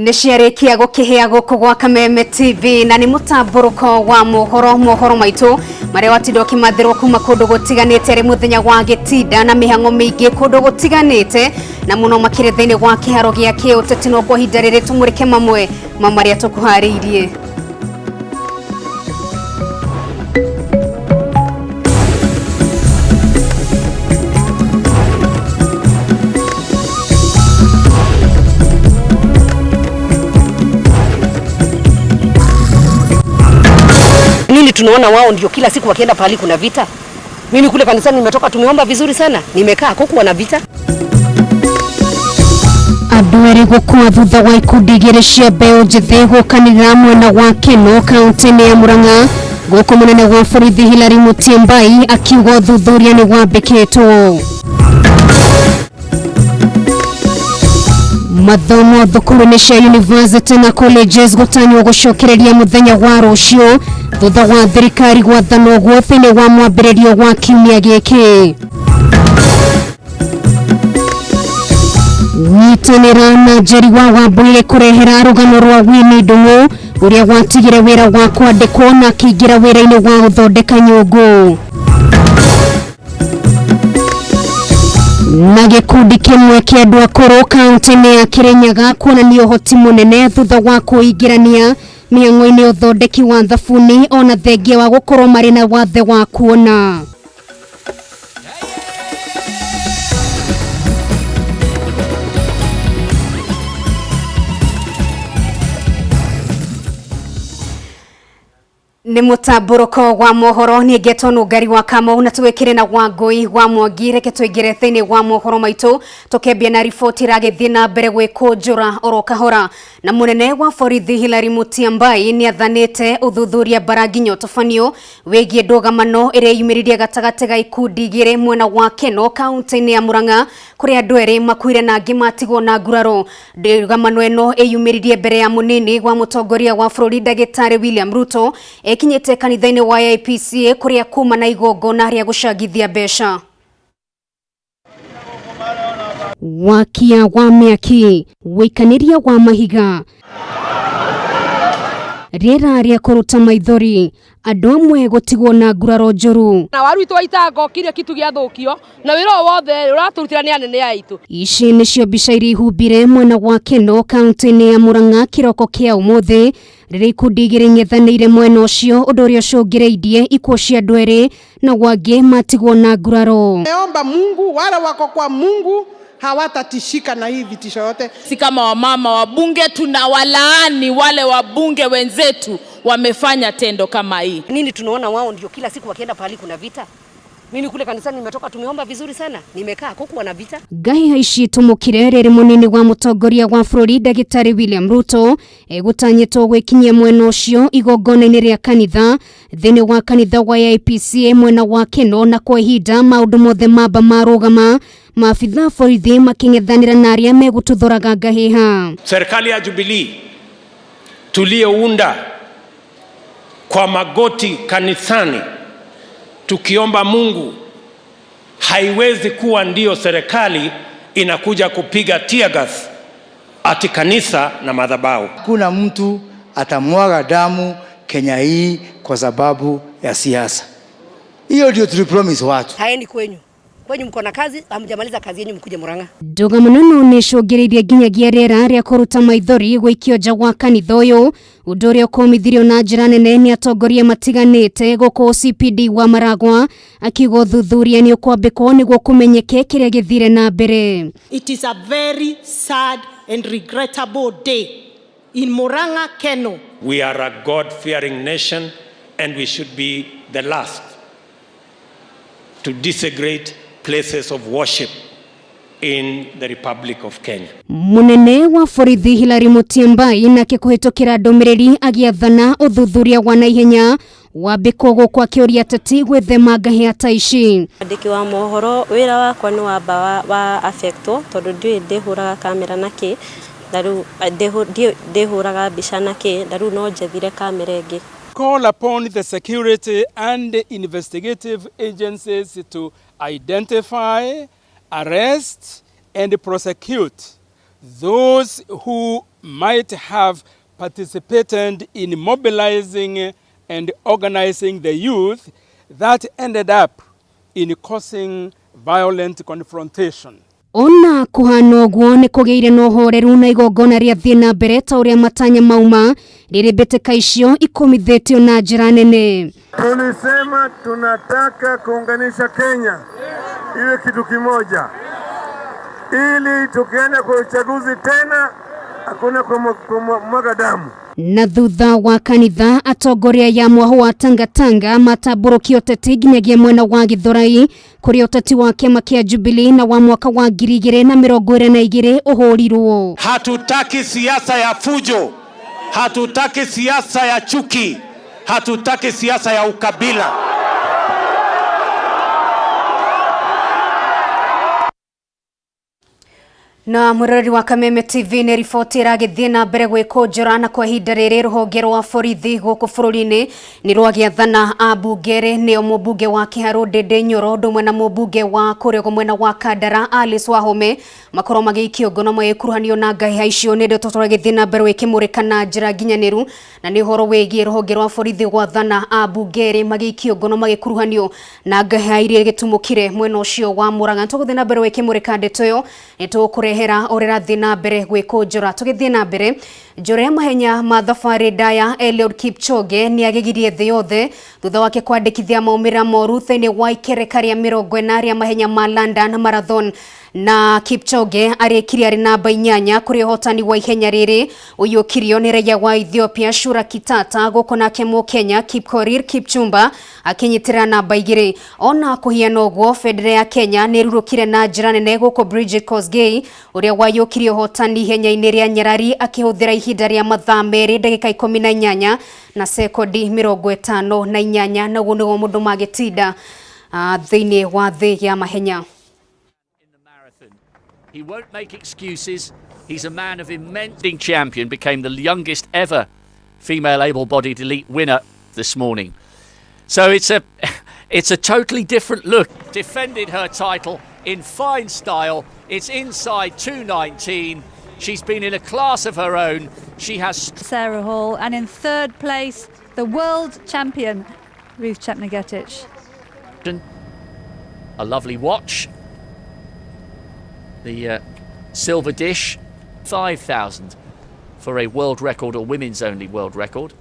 Nĩ ciarĩkia gũkĩhĩa gũkũ gwa Kameme TV na nĩ mũtambũrũko wa mohoro mohoro maitũ marĩa watinda ũkĩmathĩrwo kuma kũndũ gũtiganĩte arĩ mũthenya wa gĩtinda na mĩhang'o mĩingĩ kũndũ gũtiganĩte na mũno makĩria thĩinĩ wa kĩharo gĩa kĩũteti. No kwa ihinda rĩrĩ tũmũrĩke mamwe ma marĩa tũkũharĩirie. Nini tunaona wao ndio kila siku wakienda pahali kuna vita. Mimi kule kanisani nimetoka, tumeomba vizuri sana, nimekaa kukuwa na vita. Andũ erĩ gũkua thutha wa ikundi igĩrĩ cia mbeũ njĩthĩ gũkanĩrĩra mwena wa Keno kaunti-inĩ ya Murang'a, gũkũ mũnene wa borithi Hilary Mutyambai akiuga ũthuthuria nĩ wambĩkĩtwo. Mathomo thukuru-inĩ cia university na colleges gũtanywo gũcokereria mũthenya wa rũciũ thutha wa thirikari gwathana ũguo thĩinĩ wa mwambĩrĩrio wa kiumia gĩkĩ. Nyitanĩra na Njeri wa Wambũire kũrehera rũgano rwa Winnie Ndung'u ũrĩa watigire wĩra wa kwandĩkwo na akĩingĩra wĩra-inĩ wa gũthondeka nyũngũ. Na gĩkundi kĩmwe kĩa andũ akũrũ kaunti-inĩ ya Kirinyaga kuonania ũhoti mũnene thutha wa kwĩingĩrania mĩhang'o-inĩ ya ũthondeki wa thabuni ona thengia wa gũkorwo marĩ na wathe wa kuona. Nĩ mũtambũrũko wa mohoro nĩ ngetwo nũngari wa Kamau na tũgĩkĩre na Wangũi wa Mwangi. Reke tũingĩre thĩinĩ wa mohoro maitũ tũkĩambia na riboti ĩragĩthiĩ na mbere gwĩkũnjũra oro kahora. Na mũnene wa borithi Hilary Mutyambai nĩ athanĩte ũthuthuria bara nginya ũtabanio wĩgiĩ ndũgamano ĩrĩa yumĩririe gatagatĩ ga ikundi igĩrĩ mwena wa Keno kaunti-inĩ ya Murang'a kũrĩa andũ erĩ makuire na angĩ matigwo na nguraro. Ndũgamano ĩno ĩyumĩririe mbere ya mũnini wa mũtongoria wa bũrũri ndagĩtarĩ William Ruto ekinyĩte kanitha-inĩ wa AIPCA kũrĩa kuma na igongona rĩa gũcangithia mbeca. Wakia wa mĩaki, wĩikanĩria wa mahiga, rĩera rĩa kũruta maithori, andũ amwe gũtigwo na nguraro njũru. Na waru itũ waitanga kire kitu gĩathũkio na wĩra o wothe ũratũrutĩra nĩ anene aitũ. Ici nĩcio mbica iria ihumbire mwena wa Keno kaunti-inĩ ya Murang'a kĩroko kĩa ũmũthĩ rĩrĩa ikundi igĩrĩ ing'ethanĩire mwena ũcio, ũndũ ũrĩa ũcũngĩrĩirie ikuũ cia andũ erĩ na wangĩ matigwo na nguraro. Omba Mungu, wale wako kwa Mungu hawatatishika na hii vitisho yote. Si kama wamama wabunge tunawalaani wale wabunge wenzetu wamefanya tendo kama hii. Nini tunaona wao ndio kila siku wakienda pahali kuna vita. Mimi kule kanisani nimetoka, tumeomba vizuri sana, nimekaa kukuwa na vita. Ngahiha ici tumũkire rĩrĩ mũnini wa mũtongoria wa bũrũri ndagĩtarĩ William Ruto egũtanyĩtwo gwĩkinyia mwena ũcio igongona-inĩ rĩa kanitha thĩinĩ wa kanitha wa AIPCA mwena wa Keno, na kwa ihinda maũndũ mothe mamba marũgama, maabitha borithi makĩng'ethanĩra na arĩa megũtũthoraga ngahĩha. Serikali ya Jubilee tuliyounda kwa magoti kanisani tukiomba Mungu haiwezi kuwa ndiyo serikali inakuja kupiga tear gas ati kanisa na madhabahu. Kuna mtu atamwaga damu Kenya hii kwa sababu ya siasa. Hiyo ndio tulipromise watu. Haendi kwenyu. Kwenyu mko na kazi, hamjamaliza kazi yenyu mkuje Murang'a. Ndũgamano ĩno nĩĩcũngĩrĩirie nginyagia rĩera rĩa kũruta maithori gũikio nja wa kanitha ũyũ, ũndũ ũrĩa ũkũmithirio na njĩra nene nĩ atongoria matiganĩte gũkũ CPD wa Maragwa akiuga ũthuthuria nĩ ũkwambĩkwo nĩguo kũmenyeke kĩrĩa gĩthire na mbere. It is a very sad and regrettable day in Murang'a, Keno. We are a God-fearing nation and we should be the last to desecrate places of worship in the Republic of Kenya. Munene wa borithi Hilary Mutyambai nake kũhĩtũkĩra ndũmĩrĩri agĩathana ũthuthuria wa naihenya wambĩkwo gũkũ akĩũria ateti gwĩthema ngahĩha ta ici. Mwandĩki wa mohoro wĩra wakwa nĩ wamba wa affectwo tondũ ndiũĩ ndĩhũraga kamera na kĩ, na rĩu ndĩhũraga mbica na kĩ, na rĩu no njethire kamera ĩngĩ. Call upon the security and investigative agencies to identify, arrest and prosecute those who might have participated in mobilizing and organizing the youth that ended up in causing violent confrontation. Ona kuhana ũguo nĩ kũgĩire na ũhoreru na igongona rĩathiĩ na mbere ta ũrĩa matanya mauma rĩrĩ mbĩtĩka icio ikumithĩtio na njĩra nene. Tulisema tunataka kuunganisha Kenya iwe kitu kimoja, ili tukienda kwa uchaguzi tena hakuna kumwaga damu. Na thutha wa kanitha atongoria ya mwahu wa Tangatanga matambũrũkia ũteti nginyagia mwena wa Githurai kũrĩa ũteti wa kĩama kĩa Jubilee na wa mwaka wa 2022 ũhũrirwo. Hatutaki siasa ya fujo, hatutaki siasa ya chuki, hatutaki siasa ya ukabila. Na mwiroreri wa Kameme TV nĩ riboti ĩragĩthiĩ na mbere gwĩkũnjũra na kwa ihinda rĩrĩ rũhonge rwa borithi gũkũ bũrũri-inĩ nĩ rwagĩathana ambunge erĩ nĩo mũmbunge wa Kĩharũ Ndĩndĩ Nyoro ũndũ ũmwe na mũmbunge wa kũrĩa ũguo mwena wa Kandara Alice Wahome makorwo magĩikio ngono magĩkuruhanio na ngahĩha icio nĩ ndeto tũragĩthiĩ na mbere gwĩkĩmũrĩka na njĩra nginyanĩru na nĩ ũhoro wĩgiĩ rũhonge rwa borithi gwathana ambunge erĩ magĩikio ngono magĩkuruhanio na ngahĩha iria gĩtumũkire mwena ũcio wa Murang'a. Tũgũthiĩ na mbere gwĩkĩmũrĩka ndeto ĩyo nĩ tũkũrehera ũrĩa ĩrathiĩ na mbere gwĩkũnjũra. Tũgĩthiĩ na mbere, njora ya mahenya ma thabarĩ ndaya Eliud Kipchoge nĩ agegirie thĩ yothe thutha wake kwandĩkithia maumĩrĩra moru thĩinĩ wa ikereka rĩa 40 rĩa mahenya ma London Marathon na Kipchoge arĩkirie arĩ namba 8 kũrĩ ũhotani wa ihenya rĩrĩ ũiyũkirio nĩ raia wa Ethiopia Shura Kitata gũkũ nake Mũkenya Kipkorir Kipchumba akinyitĩrĩra namba 2. Ona kũhiana ũguo bendera ya Kenya nĩ ĩrurũkire na njĩra nene gũkũ Bridget Kosgei ũrĩa waiyũkirie ũhotani ihenya-inĩ rĩa nyarari akĩhũthĩra ihinda rĩa mathaa 2 ndagĩka 18 na sekondi 58 naguo nĩguo mũndũ magĩtinda thĩinĩ wa thĩ ya mahenya. He won't make excuses. He's a man of immense champion, became the youngest ever female able-bodied elite winner this morning. So it's a totally different look. Defended her title in fine style. It's inside 2:19. She's been in a class of her own. She has Sarah Hall, and in third place, the world champion, Ruth Chepngetich. A lovely watch. The silver dish, 5,000 for a world record or women's only world record.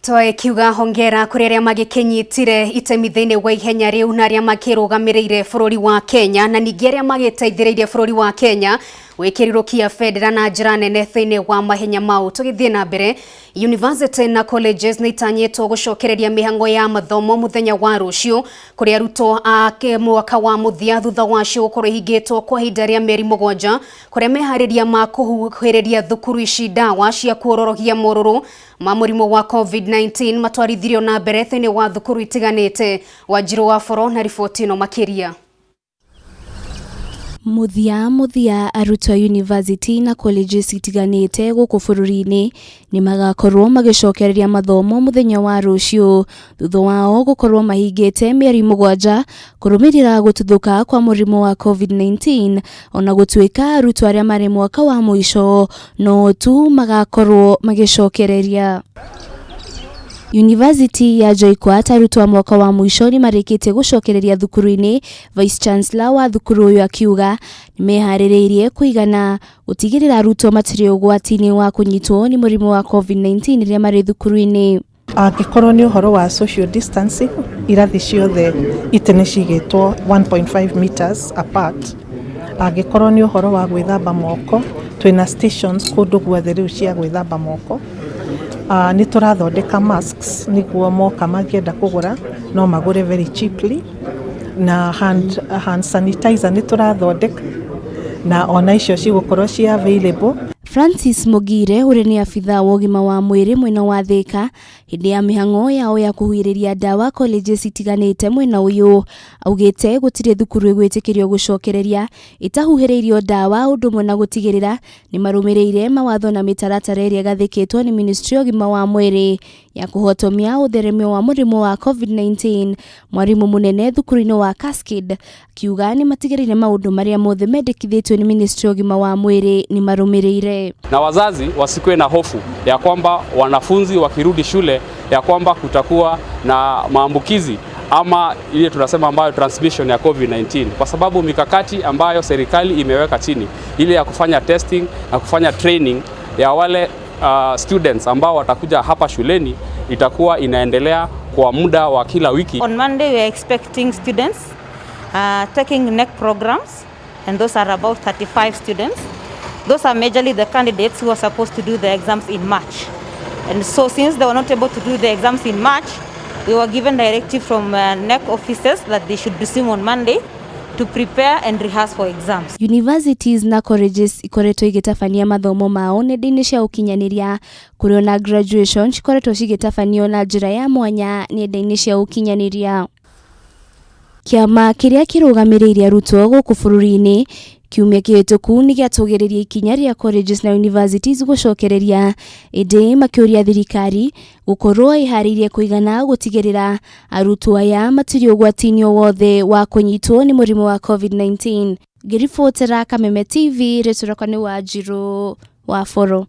Twakiuga hongera kũrĩ arĩa magĩkĩnyitire itemi thĩinĩ wa ihenya rĩu na arĩa makĩrũgamĩrĩire bũrũri wa Kenya na ningĩ arĩa magĩteithĩrĩirie bũrũri wa Kenya gwĩkĩrĩrũkia bendera na njĩra nene thĩinĩ wa mahenya mau. Tũgĩthiĩ na mbere, university na colleges nĩ itanyĩtwo gũcokereria mĩhang'o ya mathomo mũthenya wa rũciũ kũrĩ arutwo a mwaka wa mũthia thutha wacio gũkorwo ihingĩtwo kwa ihinda rĩa mĩeri 7 kũrĩa meharĩria ma kũhuhĩrĩria thukuru ici ndawa cia kuororohia morũrũ ma mũrimũ wa COVID-19 matwarithirio na mbere thĩinĩ wa thukuru itiganĩte. Wanjiru wa Boro na riboti ĩno makĩria. Mũthia arutwo a university na colleges itiganĩte gũkũ bũrũri-inĩ nĩ magakorwo magĩcokereria mathomo mũthenya wa rũciũ thutha wao gũkorwo mahingĩte mĩeri 7 kũrũmĩrĩra gũtuthũka kwa mũrimũ wa COVID-19 ona gũtuĩka arutwo arĩa marĩ mwaka wa mũico no tu magakorwo magĩcokereria. University ya JKUAT arutwo a mwaka wa mũico nĩ marĩkĩtie gũcokereria thukuru-inĩ, Vice Chancellor wa thukuru ũyũ akiuga nĩmeharĩrĩirie kũigana gũtigĩrĩra arutwo matirĩ ũgwati-inĩ wa kũnyitwo nĩ mũrimũ wa COVID-19 rĩrĩa marĩ thukuru-inĩ. Angĩkorwo nĩ ũhoro wa social distancing, irathi ciothe itĩ nĩ cigĩtwo 1.5 meters apart. Angĩkorwo nĩ ũhoro wa gwĩthamba moko, twĩna stations kũndũ guothe rĩu cia gwĩthamba moko. Nĩ tũrathondeka masks nĩguo moka mangĩenda kũgũra no magũre very cheaply, na hand sanitizer nĩ tũrathondeka na ona icio cigũkorwo ci available. Francis Mugire ũrĩa nĩ abithaa wa ũgima wa mwĩrĩ mwena wa Thika hĩndĩ ya mĩhang'o yao ya kũhuhĩrĩria ndawa colleges itiganĩte mwena ũyũ augĩte gũtirĩ thukuru ĩgwĩtĩkĩrio gũcokereria ĩtahuhĩrĩirio ndawa ũndũ ũmwe na gũtigĩrĩra nĩ marũmĩrĩire mawatho na mĩtaratara ĩrĩa ĩgathĩkĩtwo nĩ ministry ya ũgima wa mwĩrĩ ya kũhotomia ũtheremio wa mũrimũ wa COVID-19. Mwarimũ mũnene thukuru-inĩ wa Cascade akiuga nĩ matigĩrĩire maũndũ marĩa mothe mendekithĩtio nĩ ministry ya ũgima wa mwĩrĩ nĩ marũmĩrĩire. Augĩte. Na wazazi wasikuwe na hofu ya kwamba wanafunzi wakirudi shule ya kwamba kutakuwa na maambukizi ama ile tunasema ambayo transmission ya COVID-19, kwa sababu mikakati ambayo serikali imeweka chini ile ya kufanya testing na kufanya training ya wale students ambao watakuja hapa shuleni itakuwa inaendelea kwa muda wa kila wiki. On Monday, we are expecting students taking KNEC programs, and those are about 35 students. Those are majorly the candidates who are supposed to do the exams in March. And so since they were not able to do the exams in March, we were given directive from KNEC officers that they should resume on Monday to prepare and rehearse for exams. Universities na colleges ikoretwo igĩtabania mathomo mao nenda-inĩ cia ũkinyanĩria, kũrĩ ona graduation cikoretwo cigĩtabanio na njĩra ya mwanya nenda-inĩ cia ũkinyanĩria. Kĩama kĩrĩa kĩrũgamĩrĩire arutwo gũkũ bũrũri-inĩ kiumia kĩhĩtũku nĩ gĩatũgĩrĩrie ikinya rĩa colleges na universities gũcokereria, ĩndĩ makĩũria thirikari gũkorwo ĩharĩirie kũigana gũtigĩrĩra arutwo aya matirĩ ũgwati-inĩ o wothe wa kũnyitwo nĩ mũrimũ wa COVID-19. Ngĩribotera Kameme TV, rĩtwa rĩakwa nĩ Wanjirũ wa Boro.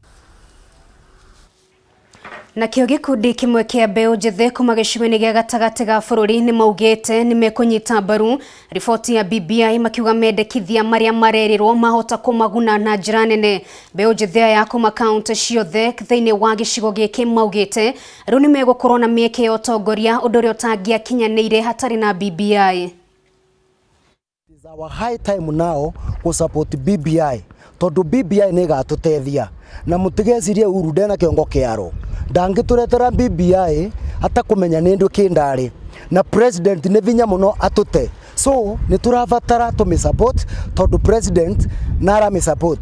Nakĩo gĩkundi kĩmwe kĩa mbeũ njĩthĩ kuma gĩcigo-inĩ gĩa gatagatĩ ga bũrũri nĩ maugĩte nĩ mekũnyita mbaru riboti ya BBI, makiuga mendekithia marĩa marerirwo mahota kũmaguna na njĩra nene. Mbeũ njĩthĩ aya kuma kaunti ciothe thĩinĩ wa gĩcigo gĩkĩ maugĩte rĩu nĩ megũkorwo na mĩeke ya ũtongoria, ũndũ ũrĩa ũtangĩakinyanĩire hatarĩ na BBI. Our high time now gũ support BBI, tondu BBI nĩ ĩgatũteithia na mũtigecirie Uhuru ndena kĩongo kĩaro, ndangĩtũretera BBI atakũmenya nĩ ndũ kĩndarĩ na president nĩ vinya mũno atũte. So nĩ tũrabatara tũmĩ support, tondu president na aramĩ support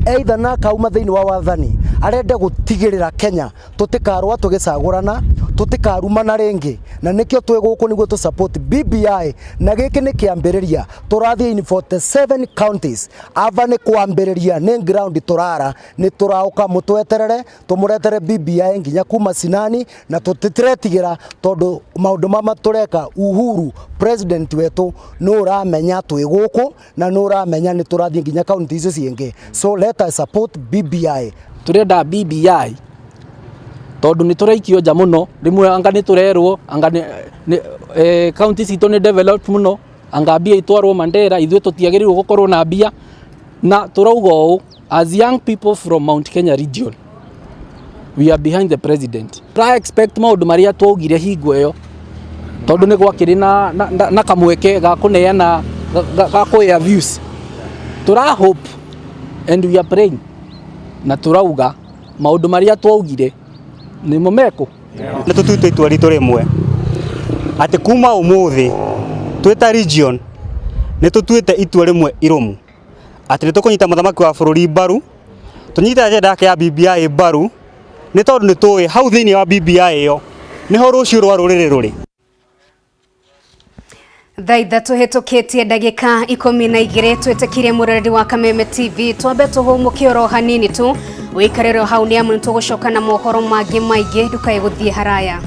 either na kauma thĩinĩ wa wathani arenda gũtigĩrĩra Kenya tũtikarũa tũgĩcagũrana, tũtikarumana rĩngĩ, na nĩkĩo twĩ gũkũ nĩguo tũ support BBI. Na gĩkĩ nĩ kĩambĩrĩria, tũrathiĩ in 47 counties. Ava nĩ kwambĩrĩria, nĩ ground tũrara, nĩ tũraũka, mũtweterere tũmũretere BBI nginya kuma Sinani, na tũtitiretigĩra tondũ maũndũ mama tũreka, Uhuru president wetũ nĩ ũramenya twĩ gũkũ na nĩ ũramenya nĩ tũrathiĩ nginya kaunti icio ciĩngĩ. So let us support BBI. Turenda BBI tondu nĩ tũraikio nja mũno rĩmwe, anga nĩ tũrerwo anga nĩ kaunti citũ nĩ developed mũno, anga mbia itwarwo Mandera, ithuĩ tũtiagĩrĩirwo gũkorwo na mbia. Na tũrauga ũũ, as young people from Mount Kenya region, we are behind the president. Tũra expect maũndũ marĩa twaugire hingo ĩyo, tondũ nĩ gwakĩrĩ na kamweke ga kũneana ga kũea views. Tũra hope and we are praying na tũrauga maũndũ marĩa twaugire nĩmo mekũ. Nĩ tũtuĩte itua ritũ rĩmwe atĩ kuma ũmũthĩ twĩ ta region nĩ tũtuĩte itua rĩmwe irũmu atĩ nĩ tũkũnyita mũthamaki wa bũrũri mbaru, tũnyite agenda yake ya BBI mbaru, nĩ tondũ nĩ tũĩ hau thĩinĩ wa BBI ĩyo nĩho rũciũ rwa rũrĩrĩ rũrĩ. Thaa 3 hĩtũkĩtie ndagĩka 12. Twĩtĩkire mũrereri wa Kameme TV twambe tũhũmũke oro hanini tu, wĩikarĩre hau nĩ amu nĩtũgũcoka na mohoro mangĩ maingĩ, ndũkae gũthiĩ haraya.